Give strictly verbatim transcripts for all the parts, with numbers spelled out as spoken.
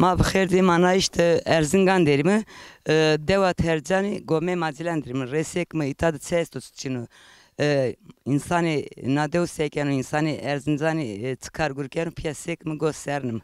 Ma bi xêr dî, ma na îşte Erzingan derîme. E, dewa Tercanî, gomê Macilan derîme. Rê sekme îta de çi esto, çi çin o. E, însanî na dew se keno, însanî Erzincanî, e, çi kar gur keno, pîya sekme go sernim.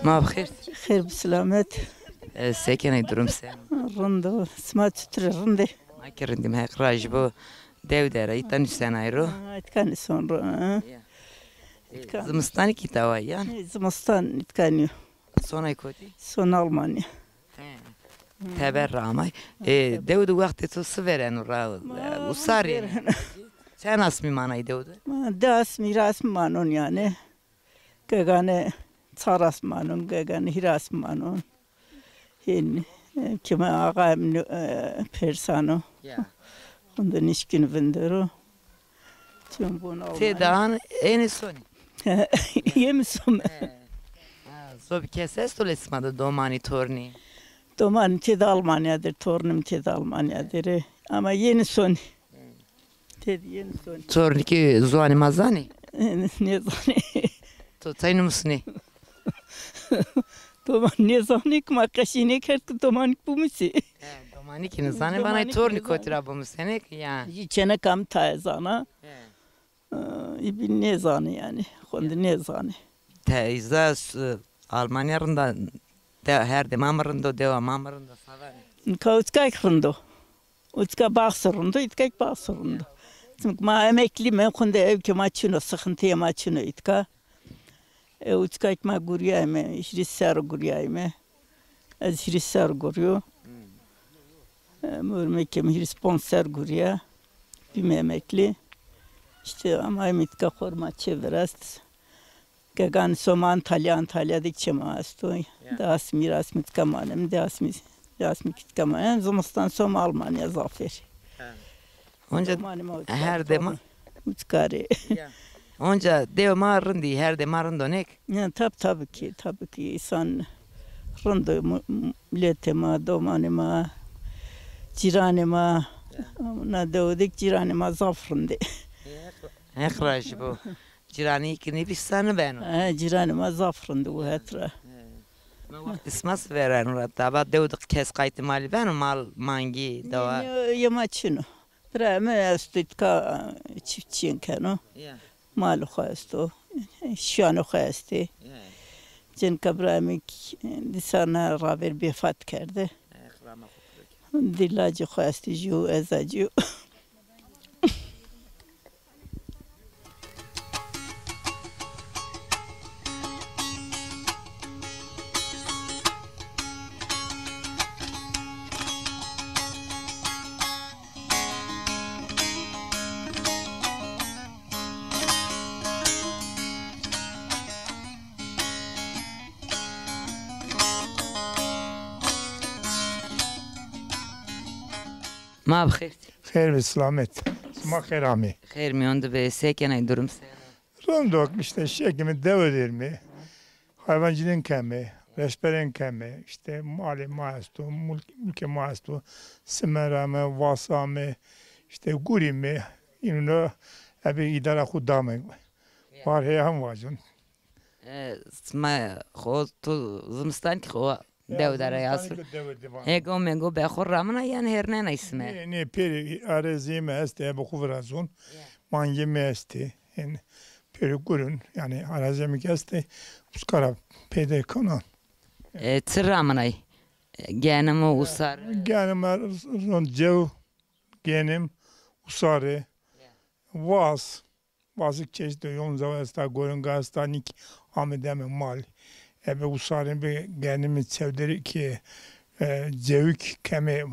Ma bi xêr. Xêr bi silamet. E, se kenê, durum se? Rind o. Sima çitur ê? Rind ê? Ma kî rind îme, Heq razî bo. Dew der a, îta nîsenay ro? Ha, îtka nîson ro, ha. Ya. E, îtka. Zimistanî kî îta wa ya? E, zimistan îtka nîyo. Sonay kotî? Son Almanya. He. Teber ra amay. E, dew de wextê to si vêreno ra, e, usarî? Çend asmî manay dew de? Ma di asmî, hîrê asmî manon yanî. Gegane çar asmî manon, gegane hîrê asmî manon. Hên, e, kime axa em, e, pêrsan o. Ya. Xunde nişkîn vindero. Çîyon bon Almanya. Tê daan ênê sonî? Yê mi some. He. Ha, zobî kes esto lê sima de, domanî, tornî? Domanî tê de Almanya der, tornî mi tê de Almanya der ê. Ama yenî sonî. Tê de yenî sonî. Tornî kî ziwanê ma zanê? Nêzanê. To tay numusnê? Doman nêzanê ki, ma qesey nêkerd ki domanik bimusê. He, domanik nêzanê, vanay tornî kotî ra bimusenê ki ya. Jî çêneka mi taye zana. He. E, îbî nêzanê yanî, xwendî nêzanê. Teyza, s-, Almanya rind a, de, herdê ma mi rind o, dewa ma mi rind o, savanê? Nika uçkak rind o. Uçka baxsî rind o, îtkak baxsî rind o. Çimkî ma emeklî me, xwendê ewkê ma çin o, sixintiyê ma çin o îtka. E, uçkak ma gurîyayme, hîris serr gurîyayme. Ez hîris serr gurîyo. E, mormekê mi hîris ponc serr gurîya. Bîme emeklî. Îşte ama em îtka xo rê ma çê virast. Gegan soma Antalya, Antalya de kî çê ma esto. Ya. Di asmî, hîrê asmî îtka maneme, di asmî, di asmî kî îtka maneme. Zimistan soma Almanya zafêr. Ha. Onca her dema uçkarê. Ya. Onca dew ma rind î, her dema rind o, nêk? Ya, tab-, tabii ki, tabii ki, însan rind o, mu-, miletê ma, domanê ma, cîranê ma. Ya. Na dew de kî cîranê ma zaf rind ê. Heq razî bo. Cîranî kî nêbî sa nêbeno. He, cîranê ma zaf rind û het ra. He. Ma wextê sima si vêreno ra? Taba dew de kes qaytê malî beno, mal, mangî, dewa? Nê, nê, yê ma çin o. Birayê mi esto, îtka çiftçîyên keno. Ya. Malê xo esto. Şiyanê xo estê. Ya. Cinka birayê mi kî dîsa na ravêr bêfat kerde. Heq rama xo piro ke. Di lacê xo estê, jû eza jû. Ma bi xêr. Xêr bi silamet. Sima xêr amê. Xêr mîyon de be, se kenay, durum se? Rind o, îşte şekîme, dewe derîme. Hayvancîlîn keme, reşberên keme, îşte malê ma esto, mulk-, mulkê ma esto, sime rame, vas ame, îşte gurîme, înû ebe îdara xo dame. Ya. War heye hem vacon. E, sima xo, to zimistan kî xo dew der a ya. Zimistan kî dew der a. Hêgo mêgo be xo ramina yan hêrnenay sime? Nê, nê, pêrê arezê mi estê, ebe xo virazon. Ya. Mangê mi estê. Yanî pêrê gurin, yanî arazê mi kî estê, uska ra peyde kena. E, çi raminay? E, genim û usar? Genim, ron, cew, genim, usarê, vas, vasik çeşit, yonca esta, goringa esta, nîk ame deme mal. Ebe usarê bi genimi çewderî kî, e, cewik keme, e,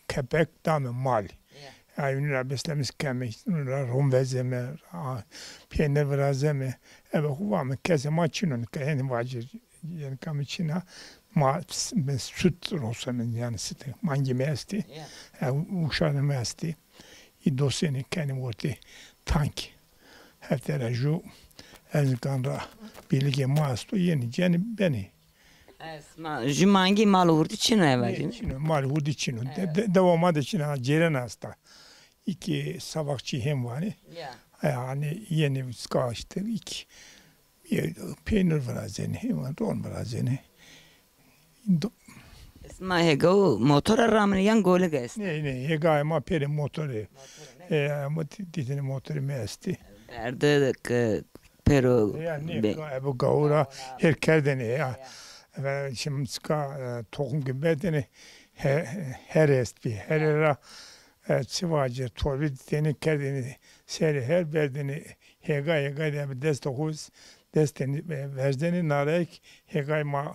kepek dame mal. Ya. Ya, înû ra beslemis keme, înû ra ron vezeme, a, peynir virazeme. Ebe xo vame, kesê ma çin o nika, henî vacî, yanî kamî çin a. Ma s-, mi süt rosenê, yanî süt, mangê mi estê. Ya. E, uşanê mi estê. Î dosenê kenê ortê tank. Hete ra ju Erzingan ra birlîgê ma esto, yenê cenê benê. Esma, ju mangî mal û hurdî çin o eva cî? Nê, çin o, mal hurdî çin o. De, de, dewa ma de çin o, cêren esta. Îkî sabahçî hem vanê. Ya. E, hanî yenê ska işte, îkî, e, peynir virazenê, hem ron virazenê. Do- Esma hêga û motor ra raminê yan golig est? Nê, nê, hêgayê ma pêrê motorê. Motorê, nê? E, ama dî-, dîtinê motorê mi estê. Berde ke pêro. Ya, nê, be- ga-, ebe gawura her kerdêne ya. Ya. Efendim, şimdi çıka, e, tohum gibi berdêne, he-, her est bir, her era, e, çi vacî, torbi dîtêne kerdêne, serê her berdêne, hêga, hêga de ebe dest xo, destêne, e, verzenê, narayek, hêgay ma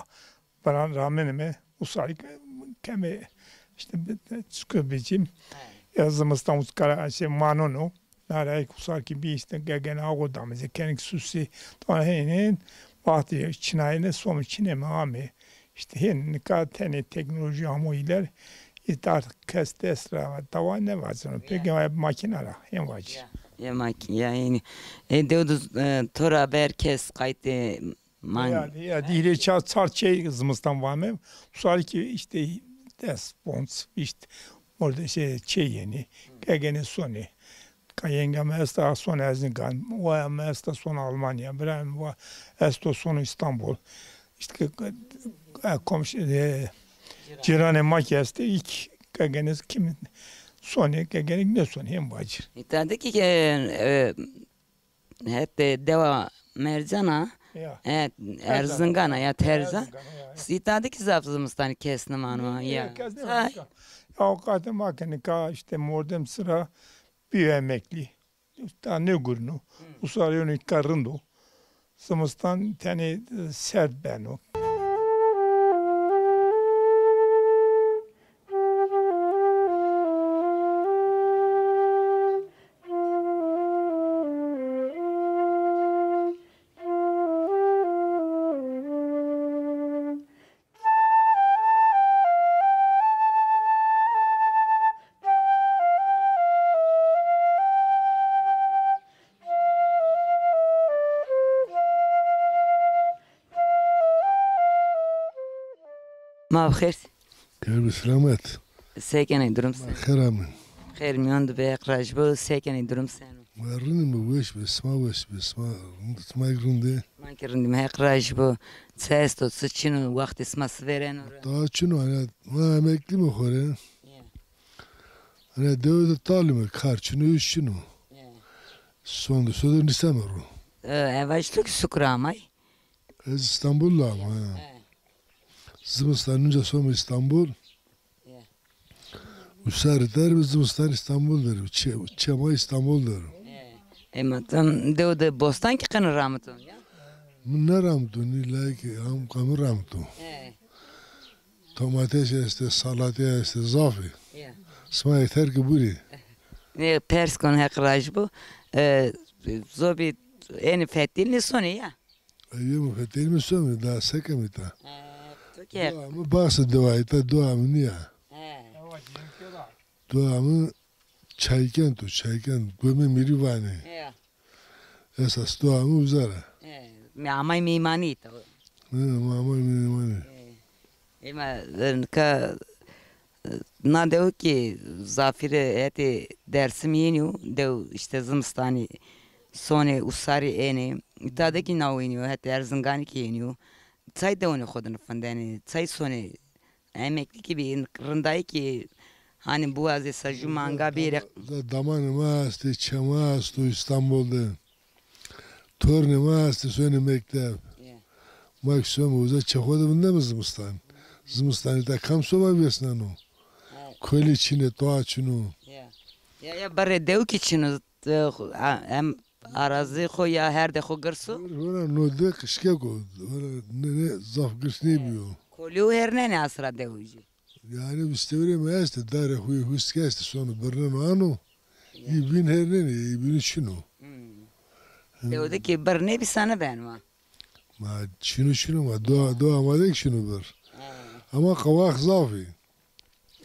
Bira ramenime, usarî ke keme işte bi-, bi-, çikur bicim. He. Ya zimistan uskara şey manono. Narayek usar ki bir işte gegene ağo dameze, kenik susi. Tamam, hen, hen, vaxtê çinayene, somi çineme ame. İşte hen nika tenê teknoloji amo iler. İşte artık kes dest ra dawa ne vacino. Peki ya, makine ra, hen vaci. Ya, ya makine, ya yani. E, dew du, e, tora ber kes qaytê Man- Ya, ya, dîrê ça-, çar çey zimistan vame. Usarî ki işte des, ponc, işte orada şey, çey yenê. Gegene sonê. Ka yenga mi esta, son Erzingan. Waya mi esta, son Almanya. Bira mi va-, esto, son İstanbul. İşte, e, komşu, e, cîranê ma ki estê, ilk gegene kim sonê, gegene ne sonê, hem vacir. E, tabii ki, e, e, Hetê dewa Mercan a, ya, e, Erzingana ya Terzan. Erzingana, ya, ya. Sîta de ki zaf zimistanî kes nimano ya. Kes nimano. Ya, o kadar ma ke nika işte mordem sıra bir emekli. Ta ne gurno. Usarî yonî ka rind o. Zimistan tenê, e, serd beno. Ma bi xêr. Xêr bi selamet. Se kenê, durum se? Ma xêr amî. Xêr mîyon de be, Heq razî bo, se kenê, durum seno? Ma rind îme, weş be, sima weş be, sima rind, sima rind ê? Ma ki rind îme, Heq razî bo. Çi esto, çi çin o, wextê sima si vêreno ra? Daha çin o, hani, ma emeklî îme xo rê. Ya. Hani dewe de tal îme, kar çin o, îş çin o. Ya. Son de, so de nîseme ro. E, eva ji to ki sukur amay? Ez Îstanbul de ame, ha. He. Zimistan uca some Îstanbul. Ya. Usarî der bi, zimistan Îstanbul der bi. Çe-, çema Îstanbul der. He. Ema tam dew de bostan ki qeni ramito ya? Mi nêramito, nî layikê ham kamî ramito. He. Domates estê, salate estê, zaf ê. Ya. Sima yeter ki burî. Nê, pers kon, Heq razî bo. E, zobî enî fetelî nê sonê ya? Ewê mi fetelî mi some, daha se kemî ta. E, to ke. Dua mi baxsê dewayî ta, dua mi nîya. He. Dua mi çaykent o, çaykent. Gomê mîrî vanê. Ya. Esas dua mi uza ra. He. Mi amay meymanî ta. He, mi amay meymanî. He. Ema, e, nika, e, na dew ki zafîre hetê Dersim yenî yo, dew işte zimistanî sonê usarî ênê. Îta de ki naw yenî yo, hetê Erzinganî ki yenî yo. Çay dewnê xo de nifindenê, çay sonê, emeklî ki bî, rindayî ki, hanî biwazê sa ju manga bêrê. Za damanê ma estê, çê ma esto Îstanbul de. Tornê ma estê, sonê mekteb. Ya. Ma ki some uza çê xo de vindeme zimistan. Zimistanî ta kam soba vêsneno? Evet. Kolî çin ê, toa çin o. Ya. Ya, ya, berê dew ki çin o, e, a, em arazî xo ya herdê xo girs o? Hora no de qişkek o. Hora ne, ne zaf girs nêbîyo. Kolî û hernenê asra dew jî. Yani vistewrê mi estê, darê xo yê hustke estê, sono birneno ano. Ya. Yê bîn hernenê, yê bînî çin o. Hmm. Hı. Dew de ki bir nêbî sa nêbeno ma. Ma çin o, çin o, ma dua, dua amade ki çin o bir. Ha. Ama qewaq zaf ê.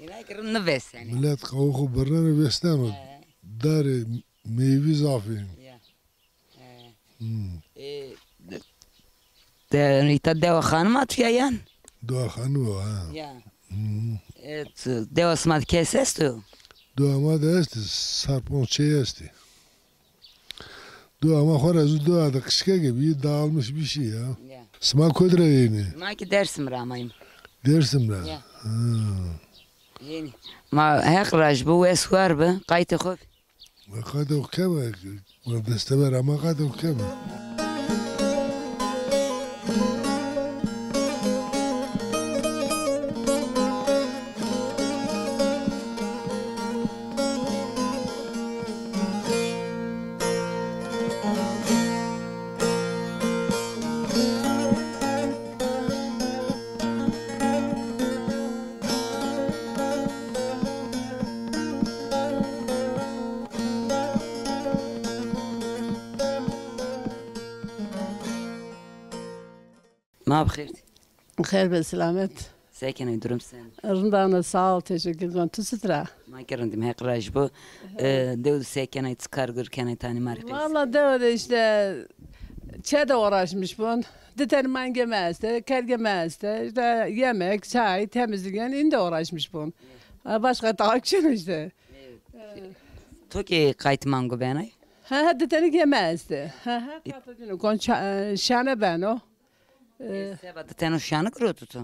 Îna ki rind nivêsenê. Milet qewaq xo birneno vêsneno. He. Darê meyvî zaf ê. Ya. He. Hmm. E, de, de, îta dewa xanima tu ya yan? Dewa xanima, ha. Ya. Hmm. E, tu, dewa sima de kes esto? Dewa ma de estê, sar ponc çey estê. Dewa ma xo ra zu dewa de qişkeke bî, dağılmış bir şey ya. Ya. Sima kotî ra yenê? Ma ki Dersim ra amayîm. Dersim ra? Ya. Ha. Yenî. Ma Heq raj bi, wes war bi, qaytê xo bi. Ma qaytê xo keme, ma desteber ama qaytê xo keme. Ma bi xêr dî. Xêr be selamet. Se kenê, durum sen? Rind ana, sağ ol, teşekkür ederim. Tu çitur a? Ma ki rind îm, Heq raj bo. E, dew de se kenê, çi kar gur kenê, tanî ma rê qesey. Valla dew de işte çê de uğraşmış bun. Di tenî mangê mi estê, kergê mi estê. İşte yemek, çay, temizlik, yani inde uğraşmış bun. Ha, başka daha çin işte. To ki qayt mango benay? Ha ha, di tenî ke mi estê. Ha ha, qata dîno kon ça-, e, şane beno. E, seba di teno şane giroto to?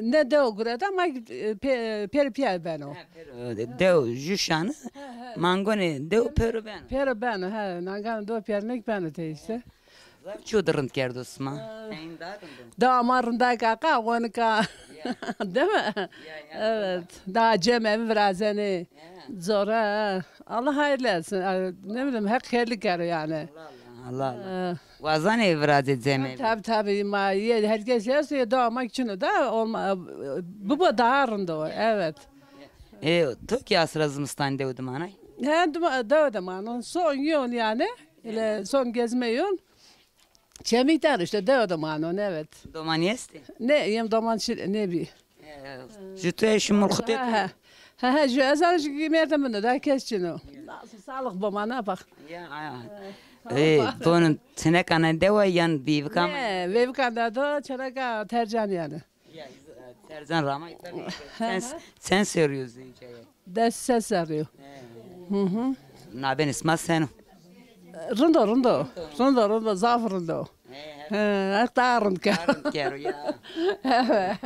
Ne dew gireta, ma, e, pe-, pêr pîya beno. Ha, pêr, e, dew ju şane, ha, ha, mangone dew pêro beno. Pêro beno, ha, nangan dew pêrnek beno te işte. Zaf çîyo di rind kerdo sima. Heyn da rind o. Da ama rinda ka, ka, woni ka. Ya. Değil mi? Ya, ya. Evet. Daha cem evi virazenê. Ya. Zor ha. Allah hayırlı etsin. Ay, ne bileyim, hep hayırlı kero yani. Allah Allah, Allah Allah. Ee. Wazanê virazê cem evi. Tabii tabii, ma ye, herkes yerse ya da ama çin o da olma, bu, bu daha rind o. Evet. E, to ki asra zimistan dew de manay? He, dima-, dew de manon. Son yon yani. Öyle son gezme yon. Çemî der işte, dew de manon, evet. Domanî estê? Ne, yem doman şi-, ne bî. E, ju tu eşi mulxutê tu? He, he, he, ju ez ar ju merdim bino, daha kes çin o. Nasıl sağlık bo ma, ne bak. Ya, ya. E, bonun çineka ne dewa yan bî vika ma? Ne, vêvikan da do, çineka tercan yani. Ya, e, tercan rama tabii. Sen, sen seriyorsun içeri. Des ses arıyor. Hı hı. Nabên sima seno? Rindo, rindo. Rindo, rindo, zaf rindo. He, he. He, heta rind ke. Rind kero ya. Evet.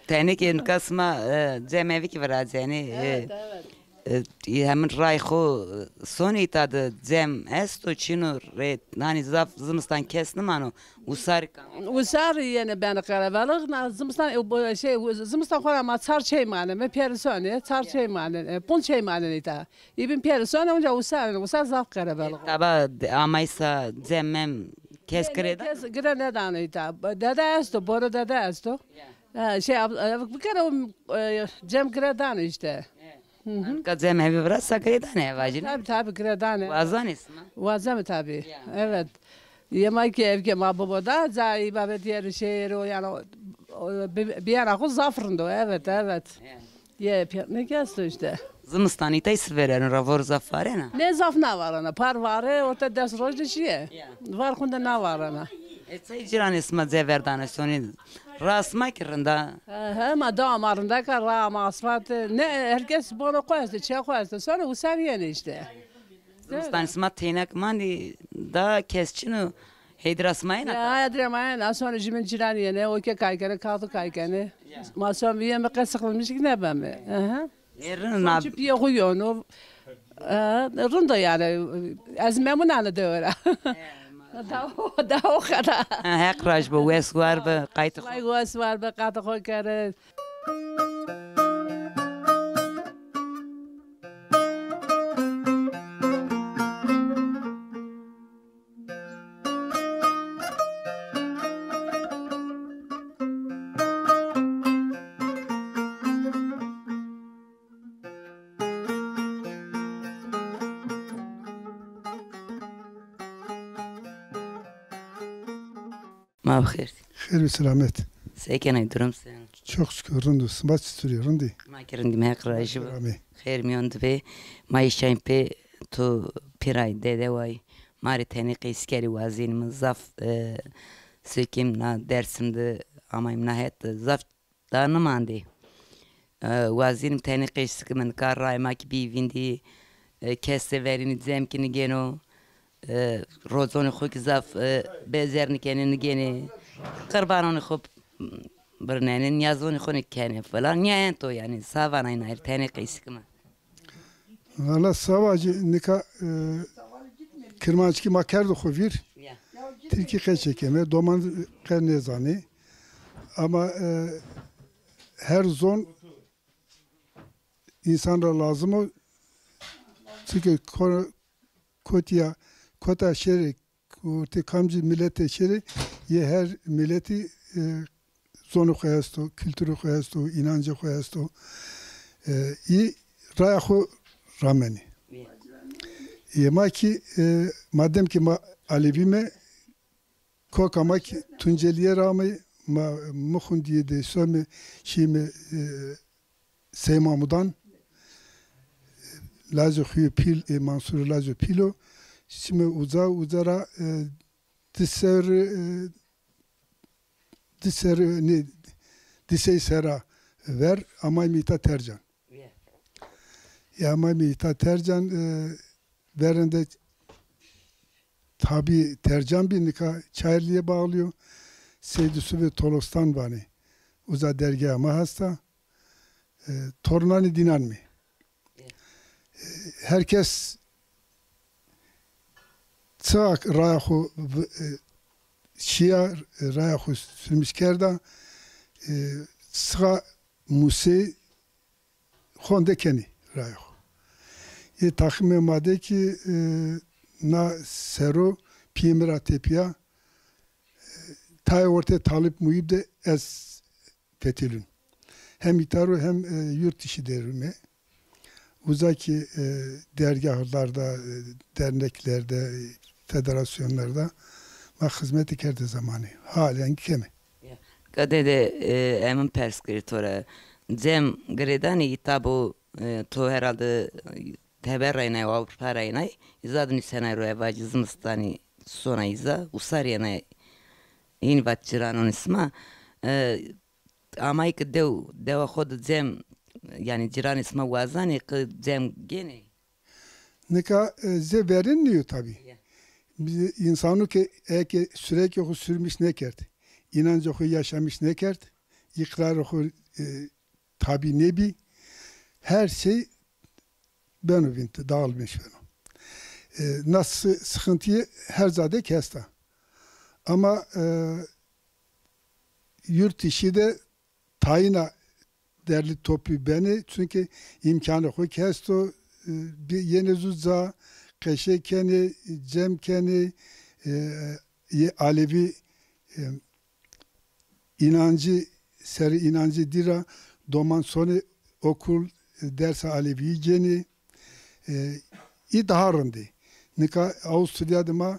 Tenê ke nika sima, e, cem evi ki virazenê, e, evet, evet. E, hemin ray xo, e, sonê îta de cem esto, çin o rê, hanî zaf zimistan kes nimano. Usar kam? Usar yenê benê qerebalix. Na zimistan, e, bu, şey, zimistan xora ma çar çey maneme, pêrî sonê, çar çey manene, e, ponc çey manene îta. Îbin pêrî sonê, onca usar, usar zaf qerebalix. E, taba de-, amaysa cem mem kes girê da? Kes gire nêdano îta. Dede esto, boro dede esto. Ya. Ha, şey, ab-, e, bir kere o, e, cem gire dano işte. Evet. Hı hı. Anka cem evi vira sa girê danê, vajîne? Tabii, tabii, girê danê. Wazanê sima? Wazeme tabii. Ya. Evet. Yema ki ev ke ma bibo da, ca îbabet yeri şehir o, yani o, o, bi-, biyana xo zaf rind o, evet, evet. Ya. Ye, pêrnek esto işte. Zimistan îtay si vêreno ra, vor zaf varena? Ne zaf navarena, par vare, orta des roj de şîye. Ya. Var xunde navarena. E, çay cîranê sima cê verdane sonê? Rast ma ki rind a. He, he, ma da ma rind a ka ra ma asfalt, ne, herkes bono xo estê, çê xo estê. Sonra usar yenê işte. Zimistan sima teynek mandî, da kes çin o, hêdîra sima yena? Ya, hêdîra ma yena, sonra jûbîn cîran yenê, o ke kay kenê, kağıt kay kenê. Ya. Ma sonra vîyeme qe sıkılmış ki ne beme. Aha. E, rind a. Çi pîyê xo yono. E, rind o yani. Ez memnun ana dewe ra. E, ma- Daha, daha o kadar. Ha, Heq raj bo, wes war bi, qaytê xo. Vay, wes war bi, qaytê xo kere. Ma bi xêr. Xêr û selamet. Se kenê, durum sen? Çok şükür, rind o. Sima çitur ê, rind ê? Ma ki rindîme, Heq razî bo. Amê. Xêr mîyon di bê. Ma îşayn pê, to pîray, dede way. Ma rê tenê qeysî kerî, wazînîme zaf, e, sekîm na Dersim de, amayîm na het de zaf da nimandê. E, wazînîm tenê qeysî kim, nika rayê ma kî bî vîndî, e, kes de verînî cem kî nigêno, e, roconê xo kî zaf, e, bezer nikenê, nigênê. Qirbanonê xo birnenê, nîyazonê xo nikenê filan. Nîya ento yanî, sa vana, îna rê tenê qeysî kime. Valla sava ci nika, e, kirmanckî ma kerdo xo vîr. Ya. Tirkî qe çekeme, doman qe nêzanê. Ama, e, her zon însan ra lazim o. Çike ko-, kotîya, kota şêrê, ortê kamcî milete şêrê, yê her miletî, e, zonê xo esto, kulturê xo esto, înancê xo esto. E, î raya xo ramenî. Yê ma kî, e, madem kî ma Alevî me, koka ma kî Tuncelîye ra amey, ma Muxundîye de some, şîme, e, Sey Mamudan, Lazê Xuyo Pîl, e, Mansur Lazê Pîl o. Şîme uca, uca ra, e, di serrî, e, di serrî, nê, di sey serra ver, amayme îta Tercan. Ya, amayme îta Tercan, e, verên de tabî Tercan bî, nika Çayırlı'ya bağlı yo. Seyd Yusufê Tolostan vanê. Uca dergeha ma hesta. E, tornanê dînan mi. E, her kes çiqa raya xo v-, e, şîya, e, raya xo sürmüş kerda, e, çiqa musê honde kenî raya xo. Ê taximê ma de kî, e, na sero pîyê mi ra tepîya, e, tayê ortê Talip Muhîb de ez fetelûn. Hem îta ro hem, e, yurt dışı de rûme. Uza kî, e, dergahlarda, e, derneklerde, e, federasyonlarda ma xizmetî kerde zamanî. Halen keme. Ya. Qede de, e, emin pers kerî to ra. Cem girêdanê îta bo, e, to herhalde teber ra ênay, Avrupa ra ênay. Îza de nîsenay ro, e, vacî zimistanî sona îza, usarî ênay. Hînî vat cîranonê sima. E, Amay ki dew, dewa xo de cem, yanî cîranê sima wazanê ki cem gênê? Nika, e, zê verên nîyo tabî. Ya. Bi-, însano ke eke sürekê xo sürmüş nêkerd, înancê xo yaşamış nêkerd, îqrarê xo, e, tabî nêbî, her şey beno vînd, dağılmış beno. E, na sı-, sıkıntıyı her ca de kî esta. Ama, e, yurt dışı de tayîna derli toplu benê, çünkü îmkanê xo kî esto, e, bi-, yenê zu ca, qeşê kenê, cem kenê, e, yê Alevî, e, înancî, serê înancî dî ra doman sonê okul, e, dersa Alevîyî gênê. E, î daha rind ê. Nika Avusturya de ma,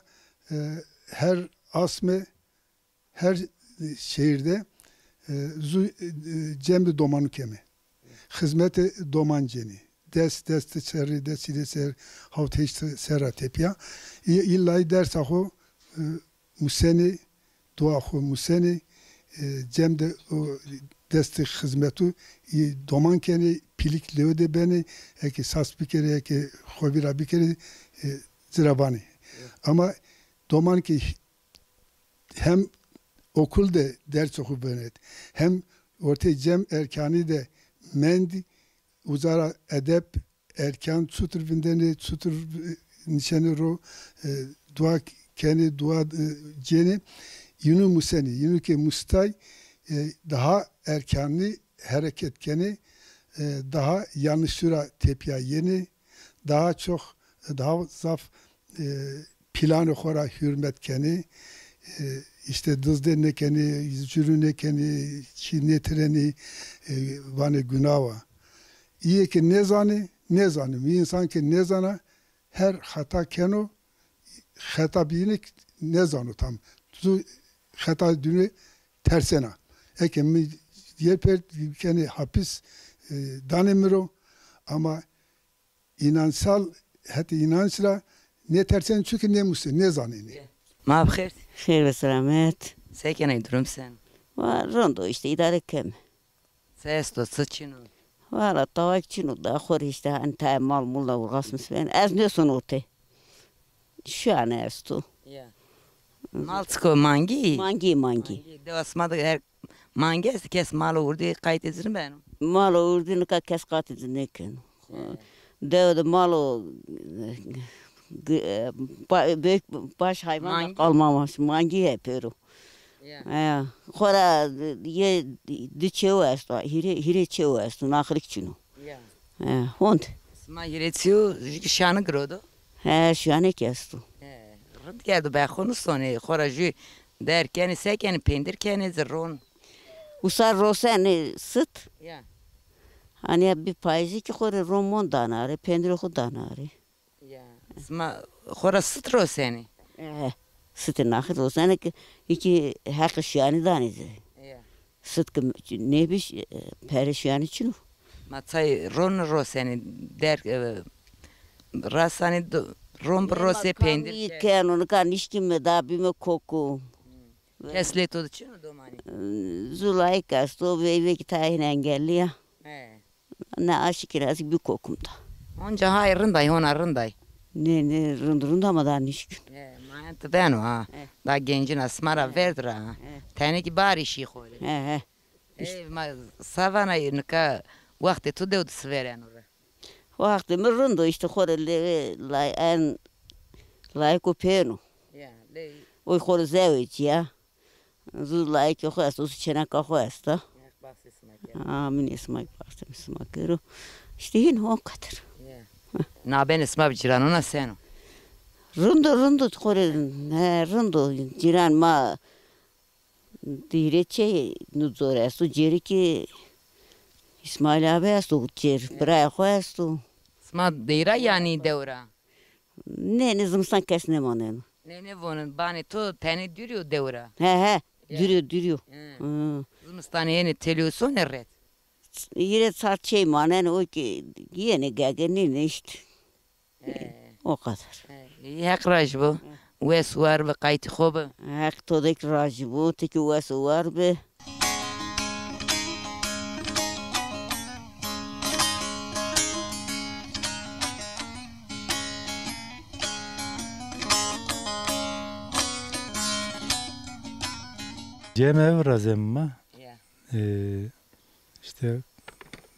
e, her asme, her şehîr de, e, zu, e, cem de domanu keme. Xizmetê doman cenî. Des, destê serrî, des hîrê ser, hawt heşt serra tepîya. Î-, îllay dersa xo, e, musenê, dua xo musenê, e, cem de o destê xizmetu î doman kenê, pîlik lewe de benê, eke sas bikerê, eke xo vîra bikerê, e, ci ra vanê. Ama doman ke hem okul de dersê xo venet, hem ortê cem erkanî de mend, uca ra edeb, erkan çutir vindenê, çutir, e, nişenê ro, e, dua kenê, dua, e, cênê. Yînu musenê, yînu ke mustay, e, daha erkanî hereket kenê, e, daha yanlışî ra tepîya yenê, daha çok, e, daha zaf, e, planê xo ra hurmet kenê, e, îşte dizdê nêkenê, cûrû nêkenê, çî nêtirenê, e, vanê gunawa. Îyê ke nêzanê, nêzanê. Însan ke nêzana, her xeta keno, xeta bîyêne kî nêzano tam. Zu xeta dûne tersena. Eke mi Diğer pêr kenê hapis, e, danê mi ro. Ama inansal, hetê inanç ra nêtersên, çunke nêmusê, nêzanênê. Ma bi xêr. Xêr ve selamet. Se kenê, durum sen? Va, rind o işte, idare keme. Se esto, çi çin o? Valla tawak çin o da, xo rê işte, hani tayê mal mul da urxasmis ben. Ez nêson ortê. Şuyane esto. Ya. Mal çik o, mangî? Mangî, mangî. Mangî. Dewa sima de her mangî est, kes malo urdî qaytê ci nêbeno? Malo urdî nika kes qaytê ci nêkeno. Ya. Dewe de malo, e, ba-, büyük baş hayvan da kalmamış. Mangî. Mangî hep pêro. Ya. He, xora yê di çew esto, hîrê, hîrê çew esto, naxirîk çin o. Ya. He, hond. Sima hîrê çew, jû ki şanî girodo? He, şanî ki esto. He, rind kerdo be, xo nusonê, xora jû der kenê, se kenê, pêndir kenê, ci ron? Usa rosenê sit. Ya. Hani ya bir payîzî ki xo rê ron mon danarê, pêndirê xo danarê. Ya. Sima xora sit rosenê? E, sitê naxir rosenê ki hîkî heqê şuyanî danê ci. Ya. Sit ki nêbî, e, perê şuyanî çin o. Ma tay ron rosenê, der, e, rasanê do-, ron bi rosê, pêndir keno, nika nişkîme da bîme koku. Kes lê to de çin o domanî? Zu layik esto, veyvekî tayê hîn engellî ya. He. Ne aşikî ra ez bikokum da. Onca hay rind ay, hona rind ay. Nê, nê, rind rind ama da nişkin. He, mayen ti beno ha. He. Da gencin a, sima ra verd ra ha. He. Tenê ki barî şî xo rê. He, he. Ey, ma savanay nika wextê tu dew di sivereno re? Wextê mi rind o, îşte xo rê lê-, lay-, en layiko pêno. Ya, lê- Oy xo rê zewicîya. Zu layikê xo esto, zu çêneka xo esta. Heq baxsê sima kero. Amîn, sima baxsê sima kero. Îşte hîn o qedir. Ya. Nabenê sima bi cîranona seno? Rind o, rind o, xo rê, he, rind o. Cîran ma di hîrê çê nu zor esto, cêrî ki Îsmaîl abi esto, cêr, birayê xo esto. Sima deyra yanî dew ra? Nê, nê, zimistan kes nêmaneno. Nê, nê vonin, banê to tenê dûrî yo dew ra? He, he, dûrî yo, dûrî yo. He. Hı. Zimistanê yenê televîzyonê ret? Hîrê saet çey manenê, o ki yenê gege nînê îşte. He. O kadar. He. Ey, Heq rajî bo. He. Wes war bi, qaytê xo bi. Heq to de ki rajî bo, ti ki wes û war bi. Cem ev razem ma. Ya. Ee, işte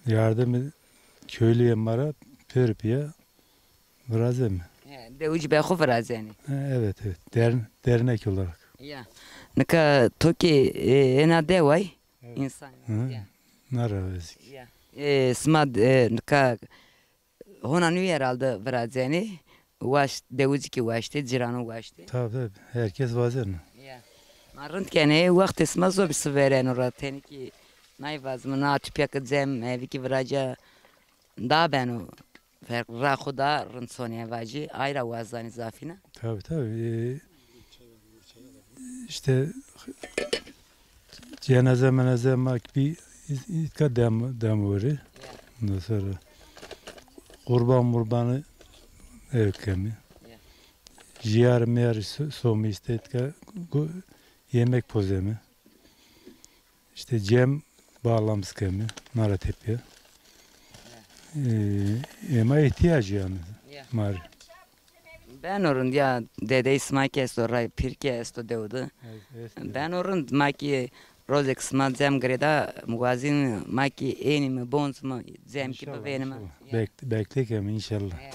yardımı köylüye mara pêr pîya virazeme. He, dewicî be xo virazenê. Ha, evet, evet. Dern-, dernek olarak. Ya. Nika to ki, e, ena deway, evet, însan. Hı. Ya. Nara vezik. Ya. E, sima, e, nika hona nû herhalde virazenê. Waşt, dewicî ki waştê, cîrano waştê. Tabii, tabii. Herkes vazeno. Ya. Ma rind kenê, wextê sima zobî sivereno ra, tenê ki nay vazime, na tupya ki cem, evi ki viraca da beno. Ferq ra xo da rind sonê vacî, ay ra wazanê zafîna. Tabii, tabii. E, işte cenaze menaze ma ki bî, îtka dem, dem ori. Ya. Ondan sonra kurban murbanı ev kemi. Ya. Jiyar miyar so-, somi işte îtka gu-, yemek pozemi. İşte cem bağlamız kemi, nara tepya. Ee, ema ihtiyacı yani. Ya. Mari. Beno rind ya, dedey sima ki esto, ray pîr ki esto dew de. Evet, evet. Beno rind, ma ki rozêk sima cem girêda, wazîn ma ki ênîme, bonzime, cem ki bivênime. İnşallah, inşallah. Ya. Bek-, beklek em inşallah. Ya.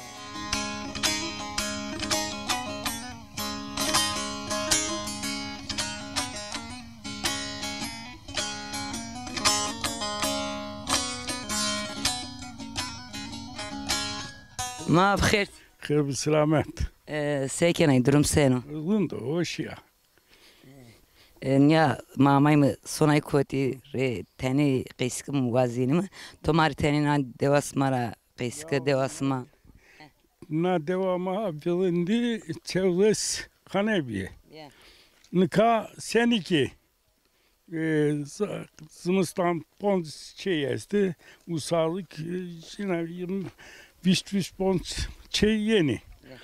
Ma bi xêr. Xêr bi selamet. E, se kenay, durum seno? Rind o, hoş ya. E, nya ma amay mi sonay kotî rê tenê qeysikî mi wazînîme. To ma rê tenê na dewa sima ra qeysike, dewa sima. Na dewa ma vilindî çewres xane bîye. Ya. Nika senî ki E, z-, zimistan ponc çey estê, usalık, e, yine yirmi, vîst, vîst ponc çey yenê. Ya.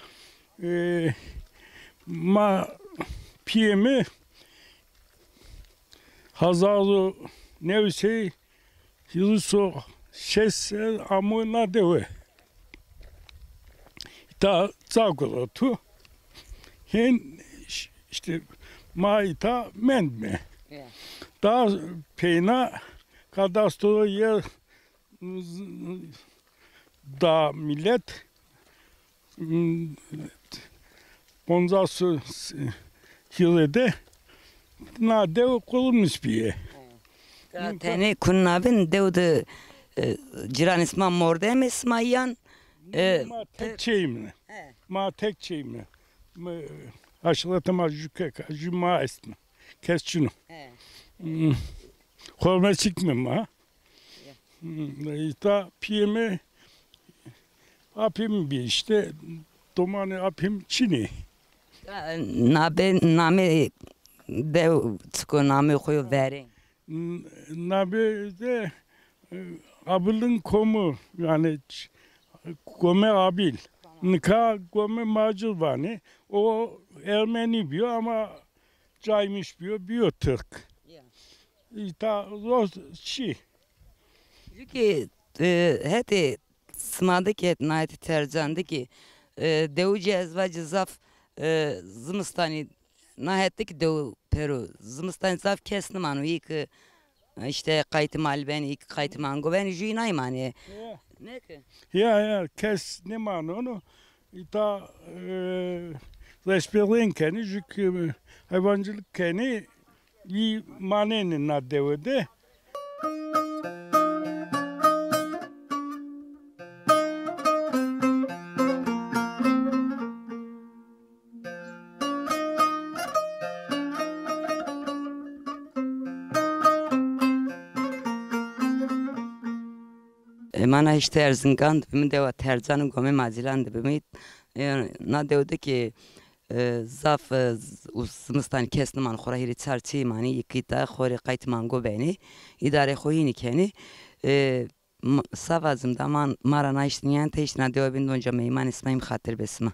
E, ma piyê mi hezar û new sey hîris û şeş ser amo na dewe. Îta ca gurotu. Hên ş-, işte ma îta mendme. Ya. Daha peyna kadastro yer z-, da millet, m, poncas û hîrê de na dew qurulmuş bîye. Ka tenê kun navin dew de, e, cîranê sima mordemê sima yan, e, ma tek çeyme. He. Ma tek çeyme. Ma, aşîretê ma jû kek a, jû ma estme. Kes çin o. He. Hmm. Xorme çikme ma. Ya. Hmm, îta piyê mi, apê mi bî işte, domanê apê mi çin ê. Ya, nabe, namê dew çik o, namê xo yo verên? N-, nabe de, e, Abilin komu, yani ç-, Gome Abil. Tamam. Nika Gome Macir vanê. O Ermeni bîyo ama caymış bîyo, bîyo Tirk. Ya. Îta roz çi? Ju ki, e, hetê sima de ki, het na hetê Tercan de ki, e, dewici ez vaci zaf, e, zimistanî na het de ki dew pêro. Zimistanî zaf kes nimano. Î ki, e, işte qaytê mal benî, î ki qaytê mango benî, ju nay manê. Ya. Ne ki? Ya, ya, kes nimano. Îta, e, reşberên kenî, ju ki, e, hayvancılık kenî, î manenê na dewe de. E, ma na hiştê Erzingan de bimî, dewa Tercan û Gomê Macilan de bimî. E, na dew de ki, e, zaf, e, z-, û zimistanî kes niman, xora hîrê çar çî manî, î ki îta xorê qaytê mango benî, îdarê xo hînî kenî. E, m-, sa vacim da ma, ma ra na hişt nîyente, hişt na dewa bîn de onca meymanê sima, hîm xatir be sima.